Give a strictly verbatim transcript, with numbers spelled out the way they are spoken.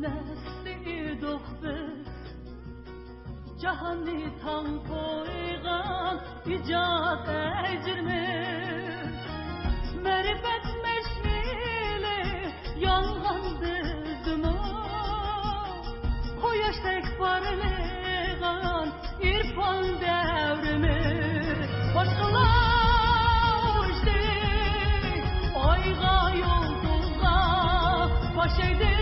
نەسلى ئىدۇق بىز، جاھاننى تاڭ قويغان ئىجاد ئەجرىمىز. مەرىپەت مەشئىلى يانغان بىزدىمۇ، قۇياشتەك پارلىغان ئىرپان دەۋرىمىز. باشقىلار ئۇچتى ئايغا، يۇلتۇزغا، پاشايدى